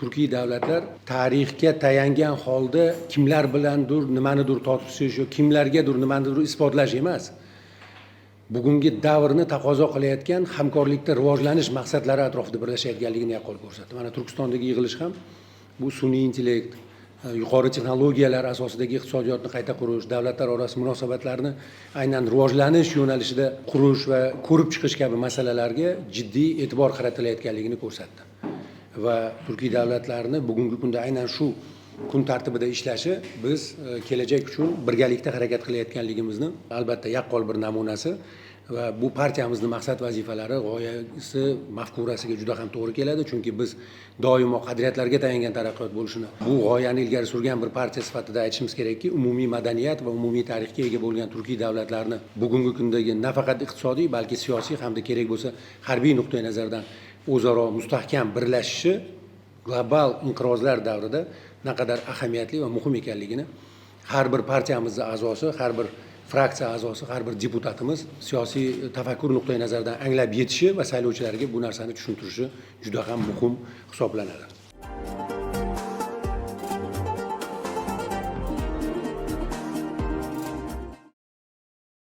Turkiy davlatlar tarixga tayangan holda kimlar bilandir nimanidir tortishish yo kimlargadir nimanidir isbotlash emas, bugungi davrni taqozo qilayotgan hamkorlikda rivojlanish maqsadlari atrofida birlashayotganligini yaqqol ko'rsatdi. Mana Turkistondagi yig'ilish ham bu sun'iy intellekt, yuqori texnologiyalar asosidagi iqtisodiyotni qayta qurish, davlatlar orasi munosabatlarni aynan rivojlanish yo'nalishida qurish va ko'rib chiqish kabi masalalarga jiddiy e'tibor qaratilayotganligini ko'rsatdi. Va turkiy davlatlarni bugungi kunda aynan shu kun tartibida ishlashi biz kelajak uchun birgalikda harakat qilayotganligimizni albatta yaqqol bir namunasi va bu partiyamizni maqsad vazifalari, g'oyasi, mafkurasiga juda ham to'g'ri keladi. Chunki biz doimo qadriyatlarga tayangan taraqqiyot bo'lishini, bu g'oyani ilgari surgan bir partiya sifatida aytishimiz kerakki, umumiy madaniyat va umumiy tarixga ega bo'lgan turkiy davlatlarni bugungi kundagi nafaqat iqtisodiy, balki siyosiy hamda kerak bo'lsa harbiy nuqtai nazardan o'zaro mustahkam birlashishi global inqirozlar davrida naqadar ahamiyatli va muhim ekanligini har bir partiyamizni a'zosi, har bir fraksiya a'zosi, har bir deputatimiz siyosiy tafakkur nuqtai nazaridan anglab yetishi va saylovchilarga bu narsani tushuntirishi juda ham muhim hisoblanadi.